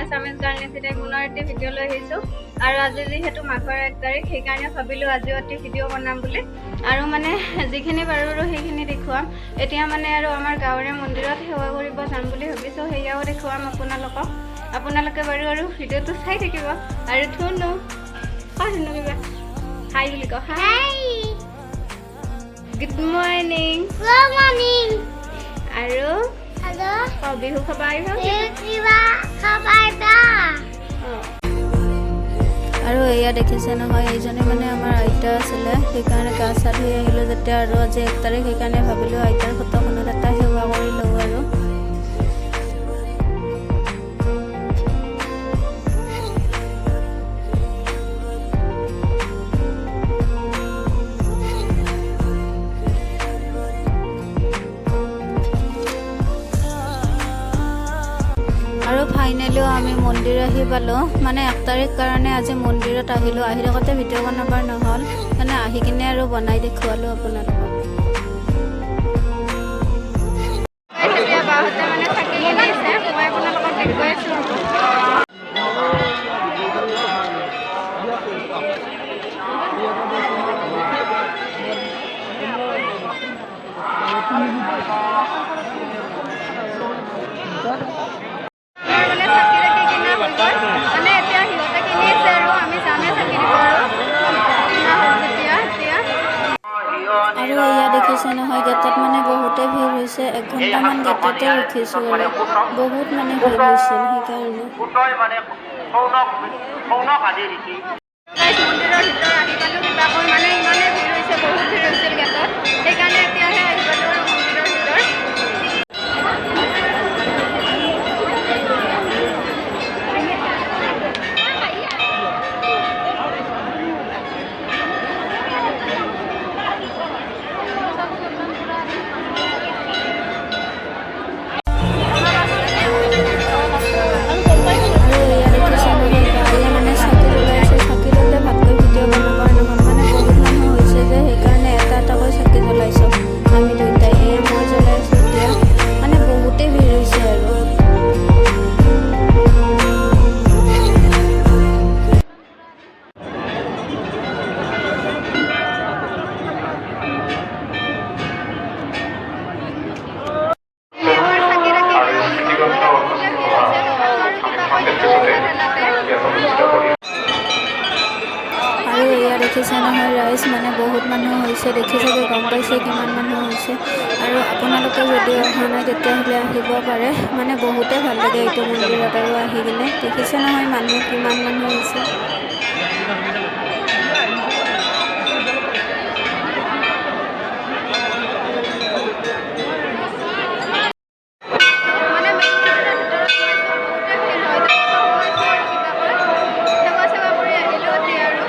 Assamese girl নিচিনাই পুনৰ এটি ভিডিঅ' লৈ আহিছোঁ। আৰু আজি যিহেতু মাঘৰ 1 তাৰিখ, সেইকাৰণে ভাবিলোঁ আজিও এটি ভিডিঅ' বনাম বুলি। আৰু মানে যিখিনি পাৰোঁ আৰু সেইখিনি দেখুৱাম। এতিয়া মানে আৰু আমাৰ গাঁৱৰে মন্দিৰত সেৱা কৰিব যাম বুলি ভাবিছোঁ, সেয়াও দেখুৱাম আপোনালোকক। আপোনালোকে বাৰু আৰু ভিডিঅ'টো চাই থাকিব। আৰু ধুনু কওঁ, ধুনু কিবা হাই বুলি কওঁ। হাই, গুড মৰ্ণিং। Good morning. আৰু Hello. অ, বিহু খাব আহিব। কিবা খাবাইবা। অঁ। আৰু এয়া দেখিছে নহয়, এইজনী মানে আমাৰ আইতা আছিলে। সেইকাৰণে গা চা ধুই আহিলোঁ যেতিয়া আৰু আজি 1 তাৰিখ, সেইকাৰণে ভাবিলোঁ আইতাৰ ফটোখনত এটা সেৱা কৰি লওঁ। আৰু ফাইনেলিও আমি মন্দিৰ আহি পালোঁ। মানে 1 তাৰিখ কাৰণে আজি মন্দিৰত আহিলোঁ। আহি থাকোঁতে ভিডিঅ' বনাবৰ নহ'ল, মানে আহি কিনে আৰু বনাই দেখুৱালোঁ আপোনালোকক। এতিয়া বাহঁতে মানে চাকি কিনিছে, মই আপোনালোকক দেখুৱাই আছোঁ। আমাৰ মানে চাকি তাকি কিনা হৈ গ'ল। মানে এতিয়া সিহঁতে কিনি আছে আৰু আমি যামে চাকি দিব। আৰু কিনা হ'ল যেতিয়া এতিয়া। আৰু এয়া দেখিছে নহয়, গেটত মানে বহুতে ভিৰ হৈছে। 1 ঘণ্টামান গেটতে ৰখিছোঁ আৰু বহুত মানে ভিৰ হৈছিল সেইকাৰণে। সূতই মানে সৌনক, সৌনক আদি ঋষি। গাইজ, মন্দিৰৰ ভিতৰত আহি পালোঁ কিবাকৈ। মানে ইমানেই ভিৰ হৈছে, বহুত ভিৰ হৈছিল গেটত, সেইকাৰণে এতিয়াহে আহি পালোঁ আৰু মন্দিৰৰ ভিতৰত। আৰু এয়া দেখিছে নহয়, বায়ে মানে চাকি জ্বলাইছে। চাকিটোতে ভালকৈ ভিডিঅ' বনাব নহ'ল। মানে বহুত মানুহ হৈছে যে, সেইকাৰণে এটা এটাকৈ চাকি জ্বলাইছোঁ আমি দুয়োটাই। এয়া মই জ্বলাই আছোঁ এতিয়া। মানে বহুতেই ভিৰ হৈছে। আৰু আমাৰ চাকি তাকি কিনা হৈ গ'ল। বহুতে ভিৰ হৈছে, তথাপিও আৰু কিবাকৈ ঠেলাতে। আৰু এয়া দেখিছে নহয় ৰাইজ, মানে বহুত মানুহ হৈছে। দেখি চাগে গম পাইছে কিমান মানুহ হৈছে। আৰু আপোনালোকে যদি অহা নাই, তেতিয়াহ'লে আহিব পাৰে। মানে বহুতে ভাল লাগে এইটো মন্দিৰত। আৰু আহি কিনে দেখিছে নহয় মানুহ কিমান মানুহ হৈছে। মানে মেইন মন্দিৰৰ ভিতৰত সোমাইছোঁ, বহুতে ভিৰ হয়, তথাপিও সোমাইছোঁ আৰু কিবাকৈ সেৱা চেৱা কৰি আহিলোঁ এতিয়া। আৰু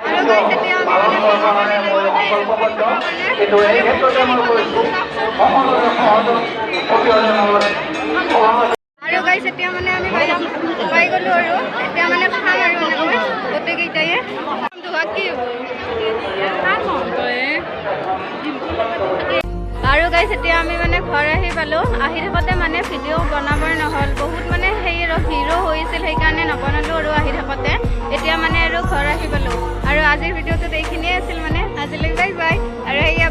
আৰু গাইছ, এতিয়া আমি মানে সেৱা কৰি লাইনতে আহিছোঁ চাকি খাবৰ কাৰণে। কিন্তু এই ক্ষেত্ৰতে মই কৈছোঁ, সকলোৰে সহযোগ অবিহনে মোৰ আৰু গাইছ, এতিয়া মানে আমি পাই পাই গ'লোঁ। আৰু এতিয়া মানে খাম আৰু এনেকৈ গোটেইকেইটায়ে। দুভাগ কি হ'ব? আৰু গাইছ, এতিয়া আমি মানে ঘৰ আহি পালোঁ। আহি থাকোঁতে মানে ভিডিঅ' বনাবৰ নহ'ল, বহুত মানে সেই আৰু ভিৰো হৈছিল, সেইকাৰণে নবনালোঁ। আৰু আহি থাকোঁতে এতিয়া মানে আৰু ঘৰ আহি পালোঁ। আৰু আজিৰ ভিডিঅ'টোত এইখিনিয়ে আছিল। মানে আজিলৈ বাই বাই। আৰু সেয়া